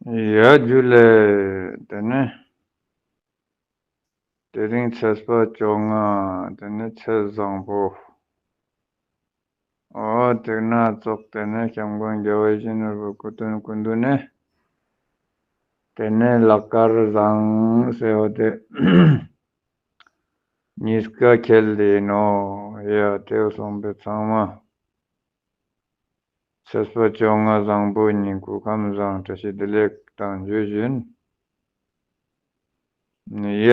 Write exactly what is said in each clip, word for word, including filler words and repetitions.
ཡ་ཇུ་ལེ། དེ་ནས་དེ་རིང་ཚེས་པ་བཅོ་ལྔ། དེ་ནས་ཚེས་བཟང་པོ། ཨོ་དེ་ན་ཙོག་དེ་ནས་སྐྱབས་མགོན་རྒྱལ་བ་ཡིད་བཞིན་ནོར་བུའི་སྐུ་དོན་སྐུ་མདུན་ནས། དེ་ནས་ལག་དཀར་བཟང་ཟེར་བ་དེ། གཉིས་ཀ་ཁེལ་ཏེ་ཡིན་ནོ། ཡ་དེ་སོང་པའི་ཚང་མ། ཚེས་པ་བཅོ་ལྔ་བཟང་པོ་ཉིན་སྐུ་ཁམས་བཟང་། བཀྲ་ཤིས་བདེ་ལེགས་དང་འཇུ་བཞིན། ཡ།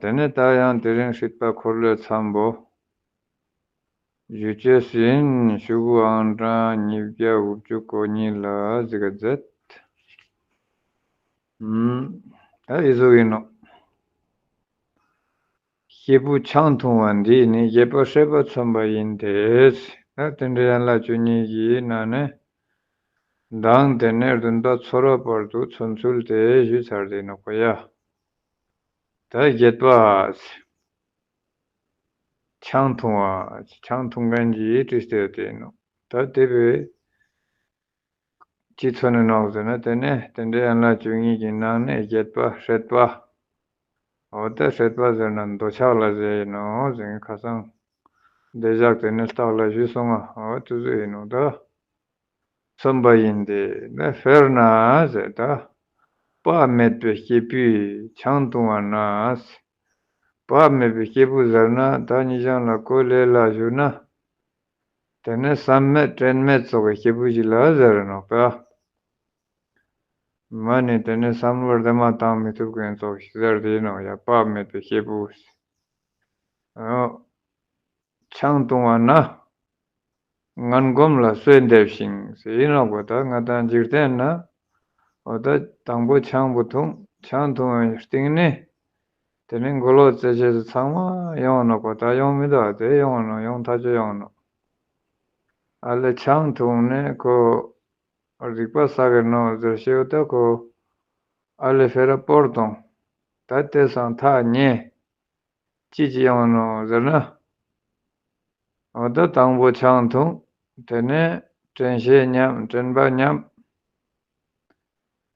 དེ་ནས་ད་ཡང་དེ་རིང་སྲིད་པ་འཁོར་ལོའི་མཚམས་པོ། བཞི་བཅུ་ཟིན། ཤོག་གུ་ཨང་གྲངས་ཉིས་བརྒྱ་དགུ་བཅུ་གོ་གཉིས་ལ་གཟིགས་མཛད། ཨུམ། ད་ཡི་གཟུགས་ཡིན་ནོ། སྐྱེས་བུ་ཆང་འཐུང་བ་འདིས་ནི་དགེ་བ་སྲེད་པ་མཚོན་པ་ཡིན་ཏེ། ད་དེ་འདྲའི་ཡན་ལག་བཅུ་གཉིས་ཀྱི་ནང་ནས་མདང་དེ་ནས་བདུན་པ་ཚོར་བ་བར་དུ་མཚོན་ཚུལ་དེ་ཞུས་ཚར་ཏེ་ནོ་གོ་ཡ། ད་བརྒྱད་པ། ཆང་འཐུང་བ། ཆང་འཐུང་མཁན་གྱི་བྲིས་ཏེ་དེ་ནོ། ད་དེ་བས་ཅི་མཚོན་ནི་ནོག་ཟེར་ན། དེ་ནས་དེ་འདྲའི་ཡན་ལག་བཅུ་གཉིས་ཀྱི་ནང་ནས་བརྒྱད་པ་སྲེད་པ། འོ་ད་སྲེད་པ་ཟེར་ན་འདོད་ཆགས་ལ་ཟེར་ཡིན་ནོ་ཟེར། ཁ་སང་བདེ་བཞག་དེ་ནས་རྟགས་ལ་ཞུས་སོང་ང་། འོ་དེ་ཚོ་ཡིན་ནོ་ད། མཚོན་པ་ཡིན་ཏེ། ན་དཔེར་ན་ཟེར་ད། བག་མེད་པའི་སྐྱེས་བུས་ཆང་འཐུང་བ་ན། བག་མེད་པའི་སྐྱེས་བུ་ཟེར་ན་ད་ཉི་ཤང་ལ་གོ་ལེ་ལ་ཞུ་ན། དེ་ནས་བསམ་མེད་དྲན་མེད་ཙོགས་ཀྱི་སྐྱེས་བུ་ཞིག་ལ་ཟེར་ནོ་པ། མ་ནི་དེ་ནས་བསམ་བློ་བདེ་མ་བཏང་མི་ཐུབ་མཁན་ཙོགས་ཤིག་ཟེར་དེ་ནོ་ཡ། བག་མེད་པའི་སྐྱེས་བུ། ཨོ། ཆང་འཐུང་བ་ན། ངན་གོམས་ལ་གསོས་འདེབས་ཤིང་ཟེར་ཡིན་ནོ་གོ། ད་ང་དང་འཇིག་རྟེན་ན། འོ་ད་དང་པོ་ཆང་པོ་འཐུང་། ཆང་འཐུང་བའི་སྟེང་ནས། དེ་ནས་མགོ་ལོག་རྩེད་ཆས་སུ་ཚང་མ་ཡོང་ནོ་གོ། ད་ཡོང་མི་འདུག་དེ་ཡོང་ནོ། ཡོང་ཐག་ཆོད་ཡོང་ནོ། ཨ་ལེ་ཆང་འཐུང་ནས་ཁོ་རིག་པ་ས་གི་ནོ་ཟེར་ཤེས་ད་ཁོ། ཨ་ལེ་ཕེ་ར་སྤོར་དང་། ད་དེ་སང་ཐག་ཉེ། ཅི་ཅི་ཡོང་ནོ་ཟེར་ན། འོ་ད་དང་པོ་ཆང་འཐུང་། དེ་ནས་དྲན་ཤེས་ཉམས། དྲན་པ་ཉམས།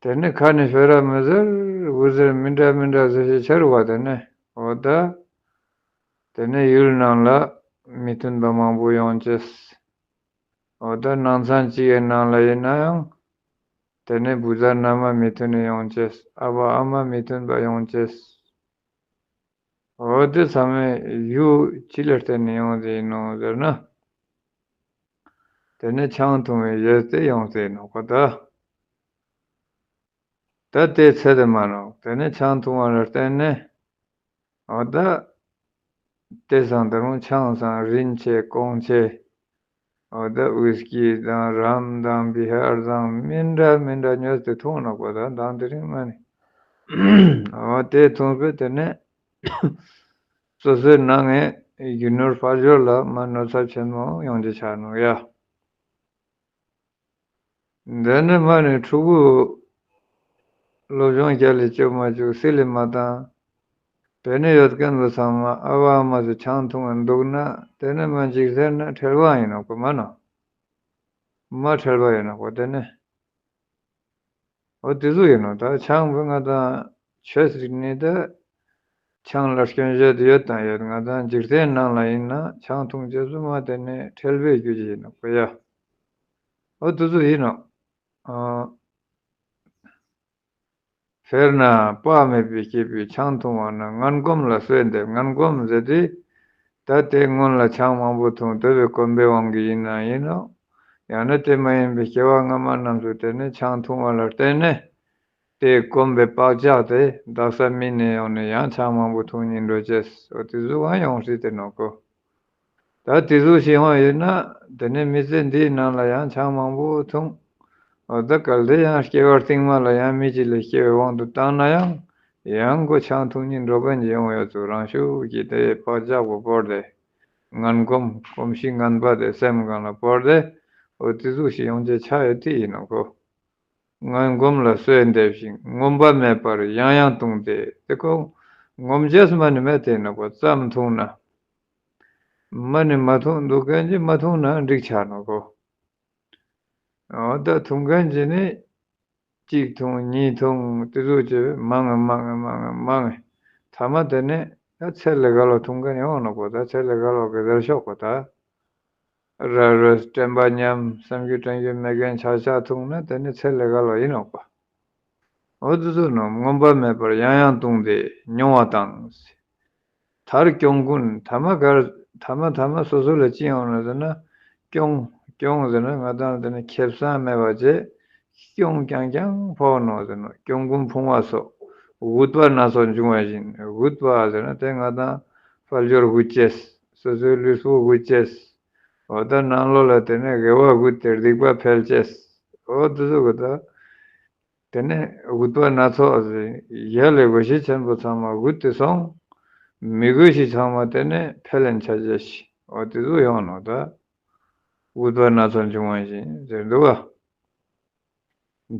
དེ་ནས་ཁ་ནས་ཕེ་ར་མི་ཟེར་འུ་ཟེར་མི་འདྲ་མི་འདྲ་ཟེར་ཞིག་ཆར་བ། དེ་ནས་འོ་ད། དེ་ནས་ཡུལ་ནང་ལ་མི་མཐུན་པ་མང་པོ་ཡོང་ཅེས། འོ་ད་ནང་ཚང་གཅིག་གི་ནང་ལ་ཡིན་ན་ཡང་། དེ་ནས་བུ་བཟའ་མནའ་མ་མི་མཐུན་ནས་ཡོང་ཅེས། ཨ་ཕ་ཨ་མ་མི་མཐུན་པ་ཡོང་ཅེས། འོ་དེ་ཚང་མས་ཡུལ་ཅི་ལ་བརྟེན་ནས་ཡོང་ཟེར་ཡིན་ནོ་ཟེར་ན། དེ་ནས་ཆང་འཐུང་བའི་ཡུལ་དེ་ཡོང་ཟེར་ཡིན་ནོ་གོ་ད། ད་དེ་ཚད་དེ་མ་ནོ། དེ་ནས་ཆང་འཐུང་བ་ལ་བརྟེན་ནས། འོ་ད། དེ་སང་ད་རུང་ཆང་སང་རིན་ཆེ་གོང་ཆེ། འོ་ད་ཝིས་ཀི་དང་རམ་དང་བི་ཧར་དང་མི་འདྲ་མི་འདྲ་ཉོས་ཏེ་འཐུང་ནོ་གོ་ད། མདང་དེ་རིང་མ་ནི། འོ་དེ་འཐུང་པས་དེ་ནས་སོ་སོའི་ནང་ནས་རྒྱུ་ནོར་དཔལ་འབྱོར་ལ་མ་ནོར་ཚབས་ཆེན་མོ་ཡོང་རྒྱུ་ཆགས་ནོ་ཡ། འདི་ནི་མ་ནི་ཕྲུ་གུ་སློབ་སྦྱོང་རྒྱ་ལས་བཅུག་མ་བཅུག་སི་ལི་མ་བཏང་། དེ་ནས་ཡོད་མཁན་པོ་ཚང་མ་ཨ་བ་ཨ་མ་ཚོ་ཆང་འཐུང་བ་འདུག་ན། དེ་ནི་མ་འཇིག་རྟེན་ན་ཁྲེལ་བ་ཡིན་ནོ་གོ་མ་ནོ། མ་ཁྲེལ་བ་ཡིན་ནོ་གོ་དེ་ནི། འོ་དེ་ཚོ་ཡིན་ནོ། ད་ཆང་བུ་ང་དང་ཆོས་ཟིག་ནི་ད། ཆང་ལ་སྐྱོན་བརྗོད་ཡོད་དང་ཡོད། ང་དང་འཇིག་རྟེན་ནང་ལ་ཡིན་ན་ཆང་འཐུང་རྗེས་སུ་མ་དེ་ནི་ཁྲེལ་བའི་རྒྱུ་ཅི་ཡིན་ནོ་གོ་ཡ། འོ་དེ་ཚོ་ཡིན་ནོ། ཨ། དཔེར་ན་བག་མེད་པའི་སྐྱེས་བུས་ཆང་འཐུང་བ་ན་ངན་གོམས་ལ་གསོས་འདེབས། ངན་གོམས་ཟེར་དུས། ད་དེ་སྔོན་ལ་ཆང་མང་པོ་འཐུང་དོ་བའི་གོམས་པའི་དབང་གིས་ཡིན་ན་ཡིན་ནོ། ཡང་ན་དེ་མ་ཡིན་པའི་སྐྱེ་བ་སྔ་མ་རྣམས་སུ་དེ་ནས་ཆང་འཐུང་བ་ལ་བརྟེན་ནས། དེ་གོམས་པའི་བག་ཆགས་དེ་དག་ས་མི་ནས་ཡོང་ནས་ཡང་ཆང་མང་པོ་འཐུང་སྙིང་འདོད་ཅེས། འོ་དེ་ཟུག་ཡང་ཡོང་སྲིད་དེ་ནོ་གོ། ད་དེ་ཟུག་ཞིག་ཡོང་ཡོད་ན། དེ་ནས་མི་ཚེ་འདིའི་ནང་ལ་ཡང་ཆང་མང་པོ་འཐུང་། འོ་ད་གལ་ཏེ་ཡང་སྐྱེ་བ་རྟིང་མ་ལ་ཡང་མི་གཅིག་ལ་སྐྱེ་བའི་དབང་དུ་བཏང་ན་ཡང་། ཡང་ཁོ་ཆང་འཐུང་སྙིང་འདོད་མཁན་ཅིག་ཡོང་ཡོད་ཚུལ་རང་ཤུགས་ཀྱིས་དེ་བག་ཆགས་པོ་བོར་ཏེ། ངན་གོམས་གོམས་གཤིས་ངན་པ་དེ་སེམས་སྒང་ལ་བོར་ཏེ། འོ་དེ་ཟུག་ཞིག་ཡོང་རྒྱུ་ཆགས་ཡོད་དེ་ཡིན་ནོ་གོ། ངན་གོམས་ལ་གསོས་འདེབས་ཤིང་ངོམས་པ་མེད་པར་ཡང་ཡང་བཏུངས་ཏེ། དེ་ཁོ་ངོམས་རྗེས་མ་ནི་མེད་དེ་ནོ་གོ། ཙམ་འཐུང་ན། མ་ནི་མ་འཐུང་འདུག་མཁན་གྱིས་མ་འཐུང་ན་འགྲིག་ཆགས་ནོ་གོ། འོ་ད་འཐུང་མཁན་གྱིས་ནི། གཅིག་འཐུང་གཉིས་འཐུང་དེ་ཚོ་བྱས་མང་ངེ་མང་ངེ་མང་ངེ་མང་ངེ་མཐའ་མ་དེ་ནས་ད་ཚད་ལས་བརྒལ་བ་འཐུང་མཁན་ཡོང་ནོ་གོ། ད་ཚད་ལས་བརྒལ་བ་གི་ཟེར་ཤོག་གོ། ད་ར་རོས་དྲན་པ་ཉམས་བསམ་རྒྱུ་དྲན་རྒྱུ་མེད་མཁན་ཆག་ཆག་འཐུང་ན་དེ་ནི་ཚད་ལས་བརྒལ་བ་ཡིན་ནོ་གོ། འོ་དེ་ཚོ་ནི་མངོན་པ་མེད་པར་ཡང་ཡང་བཏུང་སྟེ་མྱོང་བ་དང་། མཐར་སྐྱོང་ཀུན་ཐ་མ་གར་ཐ་མ་ཐ་མ་སོ་སོ་ལ་ཅི་ཡོང་ནས་ཟེར་ན། སྐྱོང་སྐྱོང་ཟེར་ན་ང་དང་དེ་ནི་ཁེ་བཟང་མེད་པ་བྱས་སྐྱོང་རྐྱང་རྐྱང་འཕོག་ནོ་ཟེར་ནོ། སྐྱོང་ཀུན་ཕུང་བ་སོགས་རྒུད་པ་སྣ་ཚོགས་འབྱུང་བ་བཞིན། རྒུད་པ་ཟེར་ན་དེ་ང་དང་དཔལ་འབྱོར་རྒུད་ཅེས། སོ་སོའི་ལུས་པོ་རྒུད་ཅེས། འོ་ད་ནང་ལོགས་ལ་དེ་ནི་དགེ་བ་རྒུད་དེ་སྡིག་པ་འཕེལ་ཅེས། འོ་དེ་ཚོ་གི་ད། དེ་ནས་རྒུད་པ་སྣ་ཚོགས་ཡ་ལས་བསྒོ་ཤེས་ཆེན་པོ་ཚང་མ་རྒུད་དེ་སོང་། མི་དགོས་ཤེས་ཚང་མ་དེ་ནས་འཕེལ་ལེན་ཆ་ཅེས་ཤིག་འོ་དེ་ཚོ་ཡོང་ནོ་ད། རྒུད་པ་སྣ་ཚོགས་འབྱུང་བ་བཞིན་ཟེར་འདུག་བ།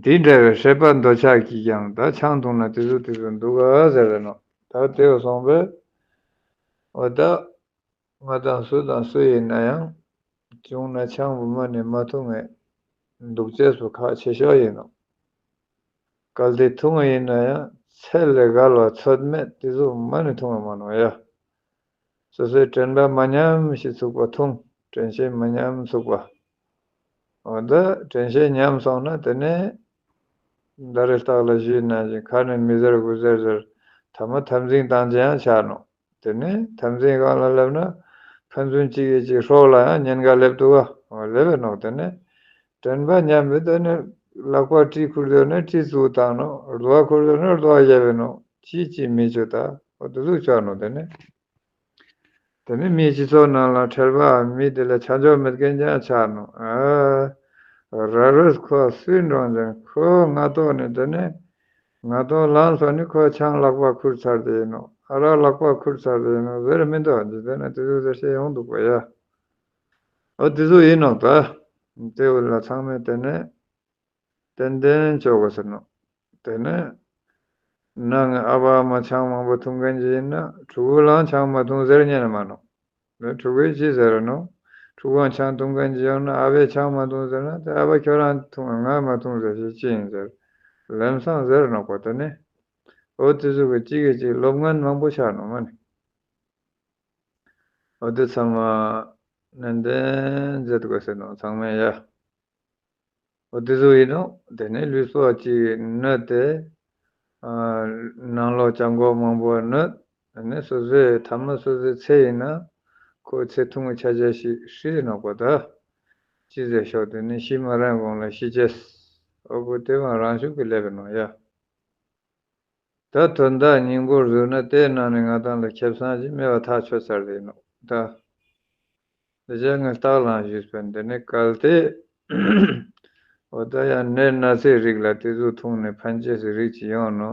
འདི་འདྲ་བའི་སྲེད་པ་འདོད་ཆགས་ཀྱིས་ཀྱང་ད་ཆང་འཐུང་ན་དེ་ཚོ་དེ་ཚོ་འདུག་ག་ཟེར་རེ་ནོ། ད་དེ་བ་སོང་པས། འོ་ད། ང་དང་སུ་དང་སུ་ཡིན་ན་ཡང་། བྱུང་ན་ཆང་བུ་མ་ནི་མ་འཐུང་ངེས། འདུག་ཅེས་སུ་ཁག་ཆེ་ཤོས་ཡིན་ནོ། གལ་ཏེ་འཐུང་བ་ཡིན་ན་ཡང་ཚད་ལས་བརྒལ་བ་ཚོད་མེད་དེ་ཚོ་མ་ནི་འཐུང་བ་མ་ནོ་ཡ། སོ་སོའི་དྲན་པ་མ་ཉམས་ཤིག་ཚུགས་པ་འཐུང་། དྲན་ཤེས་མ་ཉམས་ཚུགས་པ། འོ་ད་དྲན་ཤེས་ཉམས་སོང་ན་དེ་ནས། ད་རེས་རྟགས་ལ་ཞུས་ནང་བཞིན་ཁ་ནས་མི་ཟེར་དགུ་ཟེར་ཟེར། ཐ་མ་འཐབ་འཛིང་བཏང་ཅི་ཡང་ཆགས་ནོ། དེ་ནས་འཐབ་འཛིང་སྒང་ལ་སླེབས་ན། ཕན་ཚུན་གཅིག་གིས་གཅིག་སྲོག་ལ་ཡང་ཉེན་ཁ་སླེབས་འདུག་ག་འོ་སླེབས་པས་ནོ། དེ་ནས་དྲན་པ་ཉམས་པས་དེ་ནས་ལག་པ་གྲི་ཁུར་དོ་ནས་གྲི་བཙུགས་བཏང་ནོ། རྡོ་བ་ཁུར་དོ་ནས་རྡོ་བ་བཞག་པས་ནོ། ཅི་ཅི་མི་བྱེད་ད། འོ་དེ་ཟུག་ཆགས་ནོ། དེ་ནས། དེ་ནི་མིའི་སྤྱི་ཚོགས་ནང་ལ་ཁྲེལ་བའམ་མི་དེ་ལ་ཆ་འཇོག་མེད་མཁན་ཀྱང་ཆགས་ནོ། ཨ། ར་རོས་ཁོ་སུའི་འགྲོ་འདུག་ཁོ་ང་ཐོག་ནས་དེ་ནས། ང་ཐོག་ལངས་སོང་ནི་ཁོ་ཆང་ལག་པ་ཁུར་ཚར་དེ་ཡིན་ནོ། ཨ་རག་ལག་པ་ཁུར་ཚར་དེ་ཡིན་ནོ་ཟེར་མི་འདུག་འཇིག་རྟེན་ན་དེ་ཚོ་ཟེར་བཤད་ཡོང་འདུག་པ་ཡ། ཨོ་དེ་ཚོ་ཡིན་ནོ་ད། དེ་འུ་ལ་ཚང་མས་དེ་ནས། ཏན་ཏན་ཆོག་གོ་ཟེར་ནོ། དེ་ནས། ནང་ཨ་ཕ་ཨ་མ་ཆང་མང་པོ་འཐུང་མཁན་ཅིག་ཡིན་ན་ཕྲུ་གུ་ལའང་ཆང་མ་འཐུང་ཟེར་ཉན་མ་ནོ། ཕྲུ་གུས་ཅི་ཟེར་ནོ། ཕྲུ་གུའང་ཆང་འཐུང་མཁན་ཅིག་ཡོང་ན་ཨ་ཕས་ཆང་མ་འཐུང་ཟེར་ན་དེ་ཨ་ཕ་ཁྱོད་རང་འཐུང་ང་མ་འཐུང་ཟེར་ཞིག་ཅི་ཡིན་ཟེར། ལམ་སང་ཟེར་ནོ་གོ། དེ་ནས། འོ་དེ་ཚོ་གི་གཅིག་གིས་གཅིག་སློབ་ངན་མང་པོ་ཆགས་ནོ་མ་ནི། འོ་དེ་ཚང་མ་ནན་ཏན་མཛད་དགོས་ཟེར་ནོ་ཚང་མས་ཡ། འོ་དེ་ཚོ་ཡིན་ནོ། དེ་ནས་ལུས་པོ་གཅིག་གནོད་དེ། ཨ། ནང་ལོགས་ལྕགས་མགོ་མང་པོ་གནོད། དེ་ནས་སོ་སོའི་ཐ་མ་སོ་སོའི་ཚེ་ཡིན་ན། ཁོ་ཚེ་ཐུང་ངུ་ཆ་ཆ་ཞིག་ཧྲིལ་ནོ་གོ་ད། ཅི་ཟེར་ཤོག་དེ་ནས་ཤི་མ་རན་གོང་ལ་ཤི་ཅེས། འོ་གོ་དེ་བའང་རང་ཤུགས་ཀྱིས་སླེབས་ནོ་ཡ། ད་དོན་དག་སྙིང་པོར་བཟོས་ན་དེའི་ནང་ནས་ང་དང་ལ་ཁེ་བཟང་ཞིག་མེད་པ་ཐག་ཆོད་ཚར་རེད་ནོ་ད། འདི་བྱས་ངས་རྟགས་ལ་ཞུས་པས་འདི་ནི་གལ་ཏེ། འོ་ད་ཡང་ནད་ན་ཚའི་རིགས་ལ་དེ་ཚོ་འཐུང་ནས་ཕན་ཆེས་སི་རིགས་ཅིག་ཡོང་ནོ།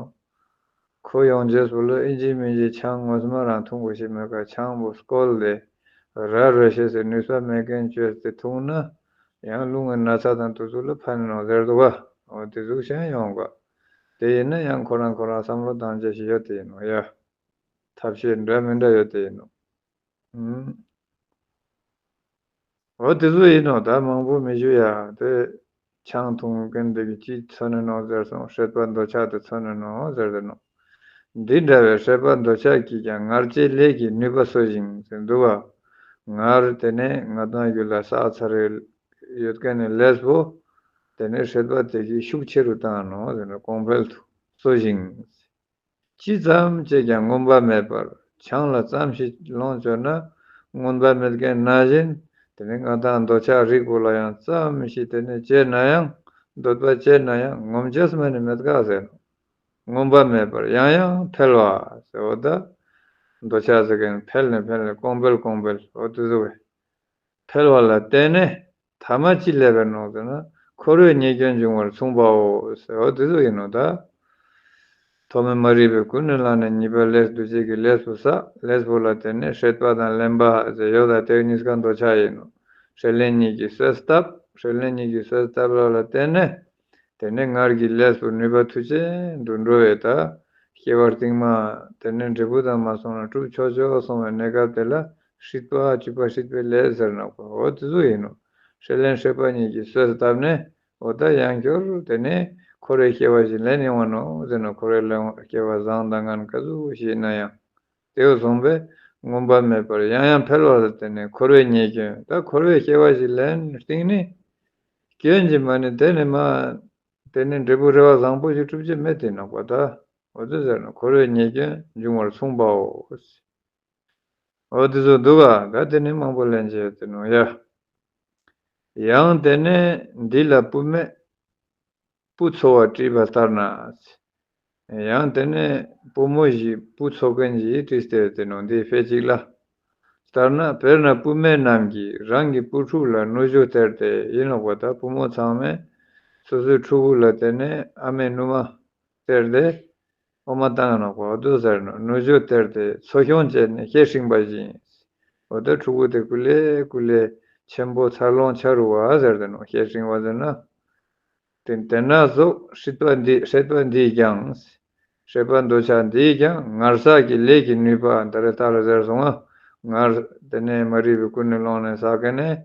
ཁོ་ཡོང་རྗེས་སུ་ལ་ཨིན་ཇི་མིན་ཇི་ཆང་ངོ་མ་རང་འཐུང་དགོས་ཤེས་མེད་ཀ་ཆང་པོ་སྐོལ་ལས་ར་རོ་ཤེས་སི་ནུས་པ་མེད་མཁན་བཅོས་ཏེ་འཐུང་ན། ཡང་རླུང་གི་ན་ཚ་དང་དེ་ཚོ་ལ་ཕན་ནོ་ཟེར་འདུག་ག་འོ་དེ་ཟུག་ཤན་ཡོང་ག་དེ་ཡིན་ན་ཡང་ཁོ་རང་ཁོ་རང་བསམ་བློ་བཏང་བྱ་ཞིག་ཡོད་དེ་ཡིན་ནོ་ཡ། ཐབས་ཤེས་འདྲ་མི་འདྲ་ཡོད་དེ་ཡིན་ནོ། ཨུམ། འོ་དེ་ཚོ་ཡིན་ནོ་ད་མང་པོ་མི་ཞུ་ཡ་དེ། ཆང་འཐུང་མཁན་དེ་གི་ཅིས་མཚོན་ནི་ནོ་ཟེར་སོང་། སྲེད་པ་འདོད་ཆགས་དེ་མཚོན་ནི་ནོ་ཟེར་དེ་ནོ། འདི་འདྲ་བའི་སྲེད་པ་འདོད་ཆགས་ཀྱིས་ཀྱང་ངར་བཅས་ལས་ཀྱི་ནུས་པ་གསོ་ཞིང་ཟེར་འདུག་བ། ངར་དེ་ནས་ང་དང་རྒྱུད་ལ་བསགས་ཚར་ཡོད་མཁན་ནི་ལས་པོ། དེ་ནས་སྲེད་པ་དེ་གིས་ཤུགས་ཆེ་རུ་བཏང་ནོ་ཟེར་ནས་གོང་འཕེལ་དུ་གསོ་ཞིང་། ཇི་ཙམ་བྱས་ཀྱང་མངོན་པ་མེད་པར་ཆང་ལ་ཙམ་ཞིག་ལོངས་སྤྱོད་ན་མངོན་པ་མེད་མཁན་ནང་བཞིན། དེ་ནི་ང་དང་འདོད་ཆགས་རིགས་པོ་ལ་ཡང་ཙམ་ཞིག་དེ་ནི་སྐྱེས་ན་ཡང་འདོད་པ་སྐྱེས་ན་ཡང་ངོམས་ཆེས་མ་ནི་མེད་ག་ཟེར་ནོ། མངོན་པ་མེད་པར་ཡང་ཡང་འཕེལ་བ་ཟེར་བ་ད། འདོད་ཆགས་ཟེར་མཁན་འཕེལ་ནས་འཕེལ་ནས་གོང་འཕེལ་གོང་འཕེལ་འོ་དེ་ཟུག་བས། འཕེལ་བ་ལ་བརྟེན་ནས་ཐ་མ་ཅི་སླེབས་པའི་ནང་དུ་ན་འཁོར་བའི་ཉེས་སྐྱོན་འབྱུང་བར་མཚུངས་པའོ་ཟེར་བ་དེ་ཚོ་ཡིན་ནོ་ད། ཐོག་མའི་མ་རིག་པས་ཀུན་ནས་བསླངས་ནས་ཉེས་པའི་ལས་འདུ་བྱེད་ཀྱི་ལས་སུ་བསགས། ལས་པོ་ལ་བརྟེན་ནས་སྲེད་པ་དང་ལེན་པ་ཟེར་ཡོད་ལ་དེ་གཉིས་ཀ་འདོད་ཆགས་ཡིན་ནོ། སྲེད་ལེན་གཉིས་ཀྱིས་གསོས་བཏབ། སྲེད་ལེན་གཉིས་ཀྱིས་གསོས་བཏབ་པ་ལ་བརྟེན་ནས། དེ་ནས་སྔར་གྱི་ལས་སུ་ནུས་པ་མཐུ་ཆེན་དུ་འགྲོ་བས་ད། སྐྱེ་བ་རྟིང་མ། དེ་ནས་འབྲས་བུ་དང་མ་སོང་ན་གྲུབ་ཆོག་ཆོག་སོང་བའི་གནས་སྐབས་དེ་ལ་སྲིད་པ་སྤྱོད་པ་སྲིད་པའི་ལས་ཟེར་ནོ་གོ་འོ་དེ་ཚོ་ཡིན་ནོ། སྲེད་ལེན་སྲེད་པ་གཉིས་ཀྱིས་གསོས་བཏབ་ནས་འོ་ད་ཡང་བསྐྱར་དེ་ནས་ འཁོར་བའི་སྐྱེ་བ་ཞིག་ལེན་ཡོང་བ་ནོ་ཟེར་ནོ། འཁོར་བའི་སྐྱེ་བ་བཟང་དང་ངན་ག་ཚོད་ཞིག་ཡིན་ན་ཡང་། དེ་བཟུང་བས་མངོན་པ་མེད་པར་ཡང་ཡང་འཕེལ་བ་ལ་བརྟེན་ནས་འཁོར་བའི་ཉེས་སྐྱོན། ད་འཁོར་བའི་སྐྱེ་བ་ཞིག་ལེན་སྟེང་ནས་སྐྱོན་གྱི་མ་ནི་དེ་ནི་མ། དེ་ནི་འབྲས་བུ་རེ་བ་བཟང་པོ་ཞིག་གྲུབ་ཀྱི་མེད་དེ་ནོག་པ། ད་འོ་དེ་ཟེར་ན་འཁོར་བའི་ཉེས་སྐྱོན་འབྱུང་བར་མཚུངས་པའོ། འོ་དེ་ཚོ་འདུག་ག་ད་དེ་ནི་མང་པོ་ལེན་བྱས་དེ་ནོ་ཡ། ཡང་དེ་ནས་འདི་ལ་བུད་མེད་བུ་འཚོ་བ་བྲིས་པ་ལྟར་ན། ཡང་དེ་ནས་བུ་མོ་ཞིག་བུ་འཚོ་མཁན་ཞིག་བྲིས་ཏེ་དེ་ནོ་འདི་དཔེ་གཅིག་ལ། ལྟར་ན་དཔེར་ན་བུད་མེད་རྣམས་ཀྱིས་རང་གི་བུ་ཕྲུག་ལ་ནུ་ཞོ་སྟེར་ཏེ་ཡིན་ནོག་པ། ད་བུ་མོ་ཚང་མས་སོ་སོའི་ཕྲུ་གུ་ལ་དེ་ནས་ཨ་མའི་ནུ་མ་སྟེར་ཏེ་འོ་མ་བཏང་ནོག་པ། འོ་དེ་ཟེར་ནོ། ནུ་ཞོ་སྟེར་ཏེ་འཚོ་སྐྱོང་བྱས་ནས་ཤེད་སྲིང་བ་ཞིག་ཡིན། འོ་ད་ཕྲུ་གུ་དེ་ཀུ་ལེ་ཀུ་ལེ་ཆེན་པོ་འཚར་ལོངས་འཆར་བ་ཟེར་ཏེ་ནོ། ཤེད་སྲིང་བ་ཟེར་ན། དེ་དེ་ན་སོགས་སྲིད་པ་འདི་སྲིད་པ་འདིས་ཀྱང་། སྲིད་པ་འདོད་ཆགས་འདིས་ཀྱང་ངར་བསགས་ཀྱི་ལས་ཀྱི་ནུས་པ་ད་རེ་ད་རེ་ཟེར་སོང་ང་། ངར་དེ་ནས་མ་རིག་པའི་ཀུན་ནས་བསླངས་ནས་བསགས་མཁན་ནས་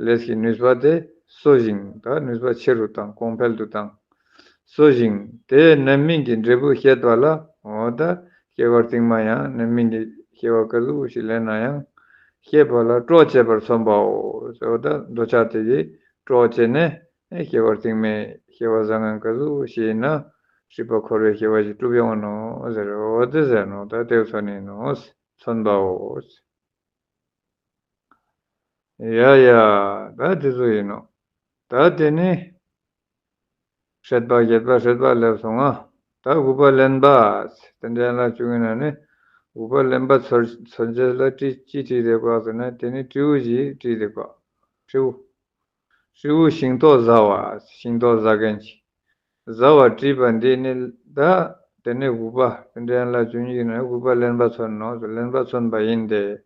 ལས་ཀྱི་ནུས་པ་དེ་གསོ་ཞིང་། ད་ནུས་པ་ཆེ་རུ་བཏང་། གོང་འཕེལ་དུ་བཏང་། གསོ་ཞིང་དེའི་རྣམ་སྨིན་གྱི་འབྲས་བུ་བཤད་པ་ལ། འོ་ད་སྐྱེ་བ་རྟིང་མ་ཡང་རྣམ་སྨིན་གྱི་སྐྱེ་བ་ག་ཟུག་ཞིག་ལེན་ན་ཡང་བཤད་པ་ལ་གྲོགས་བྱེད་པར་མཚོན་པའོ། འོ་ད་འདོད་ཆགས་དེ་གིས་གྲོགས་བྱས་ནས་སྐྱེ་བ་རྟིང་མའི་སྐྱེ་བ་བཟང་ངན་ག་ཟུག་ཞིག་ཡིན་ན་སྲིད་པ་འཁོར་བའི་སྐྱེ་བ་ཞིག་གྲུབ་ཡོང་ནོ་ཟེར། འོ་དེ་ཟེར་ནོ། ད་དེ་ཚོ་ནི་ནོ་མཚོན་པའོ། ཡ་ཡ། ད་དེ་ཚོ་ཡིན་ནོ། ད་དེ་ནི་སྲེད་པ་བརྒྱད་པ་སྲེད་པ་སླེབས་སོང་ང་། ད་དགུ་པ་ལེན་པ། དེ་འདྲ་ལ་བཅུག་ཡིན་ན་ནི་དགུ་པ་ལེན་པ་མཚོན་མཚོན་བྱེད་ལ་བྲིས་ཅི་བྲིས་བསྡད་པ་ཟེར་ན། དེ་ནི་སྤྲེའུ་ཞིག་བྲིས་བསྡད་པ། སྤྲེའུ། སྤྲེའུ་ཤིང་ཏོག་ཟ་བ། ཤིང་ཏོག་ཟ་མཁན་ཅིག་ཟ་བ་བྲིས་པ་འདི་ནི་ད་དེ་ནས་དགུ་པ། དེ་འདྲ་ལ་བཅུ་གཉིས་ནས་དགུ་པ་ལེན་པ་མཚོན་ནོ། ལེན་པ་མཚོན་པ་ཡིན་ཏེ།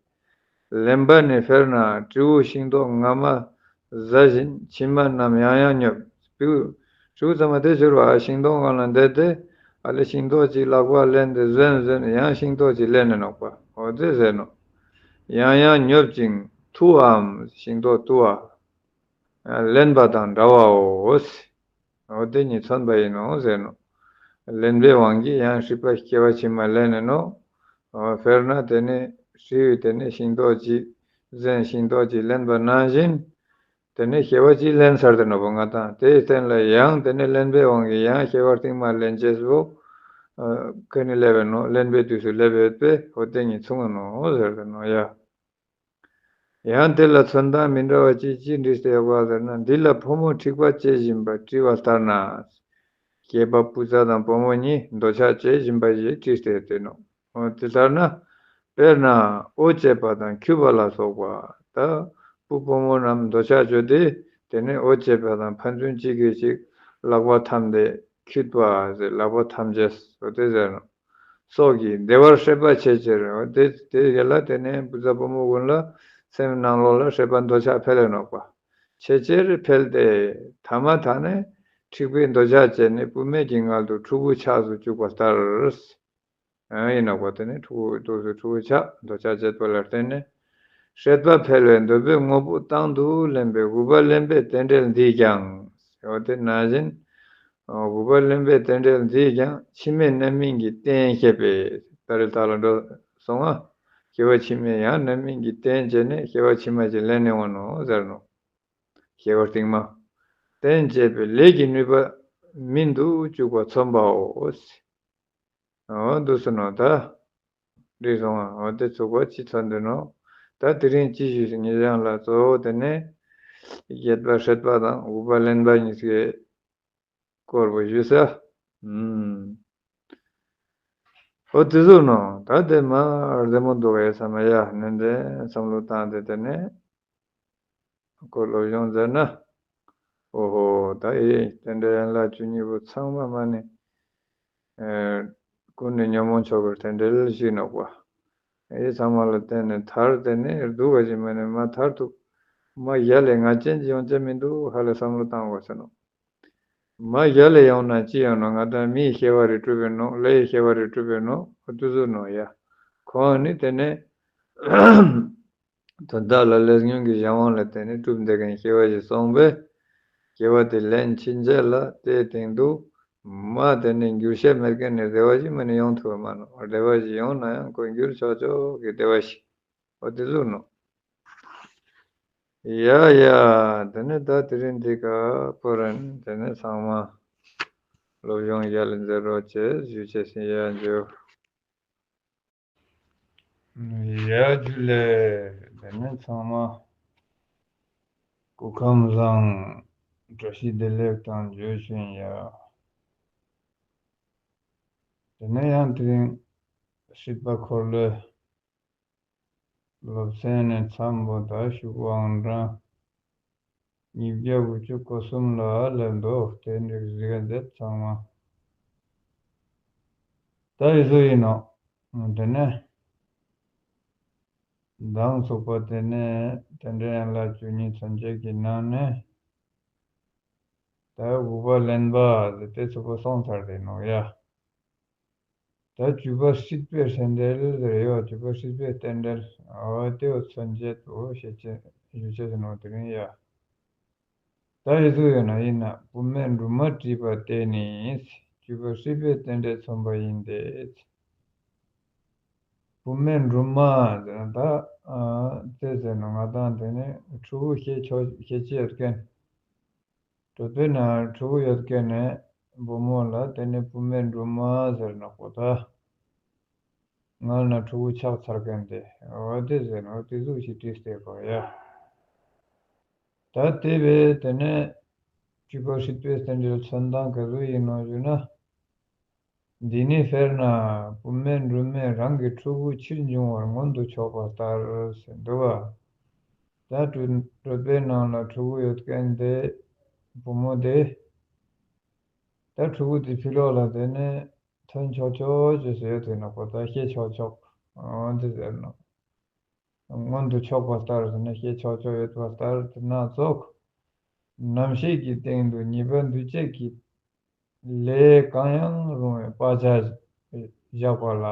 ལེན་པ་ནི་དཔེར་ན་སྤྲེའུ་ཤིང་ཏོག་ངར་མ་ཟ་བཞིན་མཆིལ་མ་རྣམས་ཡང་ཡང་སྙོབ། སྤྲེའུ་སྤྲེའུ་ཚང་མ་དེ་སྦྱོར་བ་ཤིང་ཏོག་སྒང་ལ་བསྡད་དེ་ཨ་ལས་ཤིང་ཏོག་ཅིག་ལག་པ་ལེན་ཏེ་བཟོད་བཟོད་ཡང་ཤིང་ཏོག་ཅིག་ལེན་ནས་ནོག་པ། འོ་དེ་ཟེར་ནོ། ཡང་ཡང་སྙོབ་ཅིང་འཐུ་བའམ་ཤིང་ཏོག་འཐུ་བ། ལེན་པ་དང་འདྲ་བའོ། འོ་དེ་ཉིད་མཚོན་པ་ཡིན་ནོ་ཟེར་ནོ། ལེན་པའི་དབང་གིས་ཡང་སྲིད་པ་སྐྱེ་བ་ཕྱི་མ་ལེན་ནས་ནོ། འོ་དཔེར་ན་དེ་ནས་སྤྲེའུས་དེ་ནས་ཤིང་ཏོག་ཅིག་བཟོད་ཤིང་ཏོག་ཅིག་ལེན་པ་ནང་བཞིན། དེ་ནས་སྐྱེ་བ་ཅིག་ལེན་ཚར་ཏེ་ནོ་པ་ང་དང་། དེའི་སྟེང་ལ་ཡང་དེ་ནས་ལེན་པའི་དབང་གིས་ཡང་སྐྱེ་བ་རྟིང་མ་ལེན་བྱེད་པོ་ཁ་ནས་སླེབས་པའི་ནོ། ལེན་པའི་དུས་སུ་སླེབས་ཡོད་པས་འོ་དེ་ཉིད་མཚུངས་ནོ་ཟེར་ཏེ་ནོ་ཡ། ཡང་དེ་ལ་མཚོན་སྟངས་མི་འདྲ་བ་ཅིག་ཅིག་འབྲི་སྟེ་ཡོད་པ་ཟེར་ན། འདི་ལ་ཕོ་མོ་འཁྲིག་པ་བྱེད་བཞིན་པ་བྲིས་པ་ལྟར་ན། སྐྱེས་པ་བུ་ཚ་དང་བུ་མོ་གཉིས་འདོད་ཆགས་བྱེད་བཞིན་པ་ཞིག་བྲིས་ཏེ་དེ་ནོ། འོ་དེ་ལྟར་ན། དཔེར་ན་འོ་བྱེད་པ་དང་འཁྱུད་པ་ལ་སོགས་པ། ད་བུ་བུ་མོ་རྣམས་འདོད་ཆགས་བྱོས་ཏེ་དེ་ནས་འོ་བྱེད་པ་དང་ཕན་ཚུན་གཅིག་གིས་གཅིག་ལག་པ་འཐམས་ཏེ་འཁྱུད་པ་ཟེར། ལག་པ་འཐམས་བྱས་འོ་དེ་ཟེར་ནོ། སོགས་ཀྱིས་བདེ་བར་སྲེད་པ་ཆེས་ཆེར། དེ་དེ་ཡ་ལ་དེ་ནས་བུ་ཚ་བུ་མོ་ཀུན་ལ་སེམས་ནང་ལོགས་ལ་སྲེད་པ་འདོད་ཆགས་འཕེལ་ལེ་ནོག་པ། ཆེས་ཆེར་འཕེལ་ཏེ་ཐ་མ་ཐ་ནས་འཁྲིག་པའི་འདོད་ཆགས་བྱས་ནས་བུད་མེད་ཀྱི་མངལ་དུ་ཕྲུ་གུ་ཆགས་སུ་བཅུག་པ་ལྟར། ཡིན་ནོག་པ། དེ་ནས་ཕྲུ་གུ་དུས་སུ་ཕྲུ་གུ་ཆགས་འདོད་ཆགས་བྱེད་པ་ལ་བརྟེན་ནས་སྲེད་པ་འཕེལ་བའི་འདོད་པའི་དངོས་པོ་དང་དུ་ལེན་པའི་དགུ་པ་ལེན་པའི་རྟེན་འབྲེལ་འདིས་ཀྱང་། འོ་དེ་ནང་བཞིན། དགུ་པ་ལེན་པའི་རྟེན་འབྲེལ་འདིས་ཀྱང་ཕྱི་མའི་རྣམ་སྨིན་གྱི་རྟེན་བཤད་པས། ད་རེས་ད་ལ་འགྲོ་སོང་ང་། སྐྱེ་བ་ཕྱི་མའི་ཡང་རྣམ་སྨིན་གྱི་རྟེན་བྱས་ནས་སྐྱེ་བ་ཕྱི་མ་ཅིག་ལེན་ནས་འོང་ནོ་ཟེར་ནོ། སྐྱེ་བ་རྟིང་མ། རྟེན་བྱེད་པའི་ལས་ཀྱི་ནུས་པ་སྨིན་དུ་བཅུག་པ་མཚོན་པའོ། འོ་འདུག་སེ་ནོ་ད། འགྲིག་སོང་ང་། འོ་དེ་ཚུགས་པ་ཅི་ཚོད་འདི་ནོ། ད་དེ་རིང་ཅི་ཞུས་ཟིན་ངེས་ཀྱང་ལ་གཙོ་བོ་དེ་ནི་བརྒྱད་པ་སྲེད་པ་དང་དགུ་པ་ལེན་པ་གཉིས་ཀའི་སྐོར་བོ་ཞུས་ས། ཨུམ། འོ་དེ་ཚུགས་ནོ། ད་དེ་མ་རྫི་མོ་འདུག་གས་ས་མ་ཡ་ནན་ཏན་བསམ་བློ་བཏང་སྟེ་དེ་ནས། ཁོ་སློབ་སྦྱོང་མཛད་ན། ཨོ་ཧོ། ད་ཨེ་རྟེན་འབྲེལ་ཡན་ལག་བཅུ་གཉིས་པོ་ཚང་མ་མ་ནི། ཨེ། ཀུན་ནས་ཉོན་མོངས་ཆོག་པའི་རྟེན་འབྲེལ་ཞིག་ནོག་པ། ཨེ་ཚང་མ་ལ་བརྟེན་ནས་མཐར་དེ་ནས་སྡུག་ག་ཞིག་མ་ནི་མ་མཐར་ཐུག་མ་གཞི་ལས་ང་ཅན་གྱི་ཡོང་ཅན་མི་འདུག་ཧ་ལས་བསམ་བློ་བཏང་དགོས་ཟེར་ནོ། མ་གཞི་ལས་ཡོང་ན་ཅི་ཡོང་ནོ། ང་དང་མིའི་སྐྱེ་བ་རེ་གྲུབ་པའི་ནོ། ལྷའི་སྐྱེ་བ་རེ་གྲུབ་པའི་ནོ། ཨོ་དུ་ཟུ་ནོ་ཡ། ཁོང་ནི་དེ་ནས། དོན་དག་ལ་ལས་ཉོན་གྱི་གཞན་དབང་ལ་བརྟེན་ནས་གྲུབ་འདེགས་མཁན་སྐྱེ་བ་ཞིག་སོང་བས། སྐྱེ་བ་དེ་ལེན་ཕྱིན་ཆད་ལ་དེའི་སྟེང་དུ་ མ་དེ་ནི་འགྱུར་བྱེད་མེད་མཁན་ནི་བདེ་བ་ཞིག་མ་ནི་ཡོང་ཐུབ་མ་ནོ། བདེ་བ་ཞིག་ཡོང་ན་ཡང་ཁོ་འགྱུར་ཆོག་ཆོག་གི་བདེ་བ་ཞིག་འོ་དེ་ཟུག་ནོ། ཡ་ཡ། དེ་ནི་ད་དེ་རིང་འདི་ག་པོ་རན། དེ་ནི་ཚང་མ་སློབ་སྦྱོང་ཡར་ལ་མཛད་རོགས་བྱེད་ཞུ་བྱེད་ཟིན་ཡ་འཇུ། ཡ་ཇུ་ལེ། དེ་ནི་ཚང་མ་སྐུ་ཁམས་བཟང་། བཀྲ་ཤིས་བདེ་ལེགས་དང་འཇུ་ཞུ་ཡ། དེ་ནི་ཡང་དེ་རིང་སྲིད་པ་འཁོར་ལོའི་སློབ་ཚན་ནས་མཚམས་པོ་ད་ཞུགས་དབང་གྲངས་ཉིས་བརྒྱ་དགུ་བཅུ་གོ་གསུམ་ལ་སླེབས་འདུག་དེ་འདྲའི་གཟིགས་ཀ་མཛད་ཚང་མ། ད་ཡི་སུ་ཡིན་ནོ། དེ་ནས་མདང་ཚུགས་པ་དེ་ནས་རྟེན་འབྲེལ་ཡན་ལག་བཅུ་གཉིས་མཚོན་བྱེད་ཀྱི་ནང་ནས། ད་དགུ་པ་ལེན་པ་ཟེར་དེ་ཚོ་པོ་སོང་ཚར་དེ་ནོ་ཡ། ད་བཅུ་པ་སྲིད་པའི་རྟེན་འབྲེལ་ཟེར་ཡོད། བཅུ་པ་སྲིད་པའི་རྟེན་འབྲེལ། འོ་དེའོ་མཚོན་བྱེད་དུ་ཞེས་བྱ་ཞུ་བྱ་ཟེར་ནོ་དེ་རིང་ཡ། ད་ཡི་ཚུགས་ཡོད་ན་ཡིན་ན་བུད་མེད་སྦྲུམ་མ་བྲིས་པ་དེ་ནི་བཅུ་པ་སྲིད་པའི་རྟེན་འབྲེལ་མཚོན་པ་ཡིན་ཏེ། བུད་མེད་སྦྲུམ་མ་ཟེར་ན་ད་ཨ་དེ་ཟེར་ན་ང་དང་དེ་ནི་ཕྲུ་གུ་སྐྱེ་ཆོག་སྐྱེ་ཆེ་ཡོད་མཁན། གྲོད་པའི་ནང་ཕྲུ་གུ་ཡོད་མཁན་ནས་བུ་མོ་ལ་དེ་ནི་བུད་མེད་སྦྲུམ་མ་ཟེར་ནོ་གོ་ད། ང་ན་ཕྲུ་གུ་ཆགས་ཚར་མཁན་དེ་འོ་དེ་ཟེར་ནོ་དེ་ཟུག་ཞིག་བྲིས་ཏེ་གོ་ཡ། ད་དེ་བས་དེ་ནས་བཅུ་པ་སྲིད་པའི་རྟེན་འབྲེལ་མཚོན་སྟངས་ག་ཚོད་ཡིན་ནོ་ཞུ་ན། འདི་ནི་དཔེར་ན་བུད་མེད་སྦྲུམ་མས་རང་གི་ཕྲུ་གུ་ཕྱིར་འབྱུང་བར་མངོན་དུ་ཕྱོགས་པ་ལྟར་ཟེར་འདུག་བ། ད་གྲོད་པའི་ནང་ལ་ཕྲུ་གུ་ཡོད་མཁན་དེ་བུ་མོ་དེ་ད་ཕྲུ་གུ་དེ་ཕྱི་ལོགས་ལ་དེ་ནས་ཐོན་ཆོག་ཆོག་ཅེས་ཟེར་ཡོད་དེ་ནོ་གོ་ད་སྐྱེ་ཆོག་ཆོག་འོ་འདི་ཟེར་ནོ། མངོན་དུ་ཕྱོགས་པ་ལྟར་ཟེར་ན་སྐྱེ་ཆོག་ཆོག་ཡོད་པ་ལྟར་དེ་སྣ་ཚོགས། རྣམ་ཤེས་ཀྱི་སྟེང་དུ་ཉེས་པ་འདུ་བྱེད་ཀྱི་ལས་གང་ཡང་རུང་བའི་བག་ཆགས་བཞག་པ་ལ།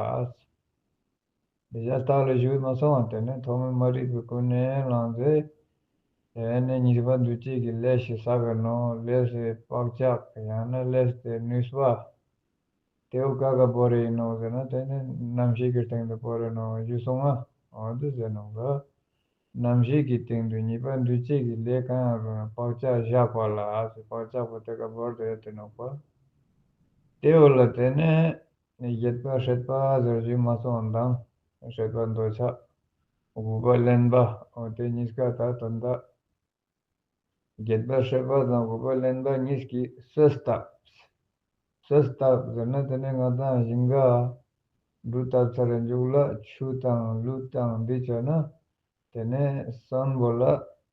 འདི་ཡ་ལྟག་ལ་ཞུགས་མ་སོང་བ་དེ་ནས་ཐོག་མའི་མ་རིག་པའི་ཀུན་ནས་བསླངས་ཚེ། དེ་ནས་ཉེས་པ་འདུ་བྱེད་ཀྱི་ལས་ཤིག་བསགས་པའི་ནང་ལས་སུ་བག་ཆགས་ཡང་ན་ལས་དེ་ནུས་པ། དེའུ་ཀ་ཀ་བོ་རེ་ཡིན་ནོ་ཟེར་ན་དེ་ནི་རྣམ་ཤེས་ཀྱི་སྟེང་དུ་བོ་རེ་ནོ་ཞུ་སོང་ང་། འོ་འདི་ཟེར་ནོ་ག་རྣམ་ཤེས་ཀྱི་སྟེང་དུ་ཉེས་པ་འདུ་བྱེད་ཀྱི་ལས་གང་ཡང་རུང་བའི་བག་ཆགས་བཞག་པ་ལ་ཟེར་བག་ཆགས་པོ་དེ་ཀ་བོར་དེ་ཡོད་དེ་ནོ་ག་དེའུ་ལ་དེ་ནས་བརྒྱད་པ་སྲེད་པ་ཟེར་ཞུ་མ་སོང་དང་སྲེད་པ་འདོད་ཆགས། དགུ་པ་ལེན་པ་འོ་དེ་གཉིས་ཀ་ད་དོན་དག་བརྒྱད་པ་སྲེད་པ་དང་དགུ་པ་ལེན་པ་གཉིས་ཀྱིས་གསོས་བཏབ། གསོས་བཏབ་ཟེར་ན་དེ་ནས་ང་དང་ཞིང་ཁ་འབྲུ་བཏབ་ཚར་རེ་མཇུག་ལ་ཆུ་དང་ལུད་དང་འདི་བྱས་ན་དེ་ནས་སོན་པོ་ལ་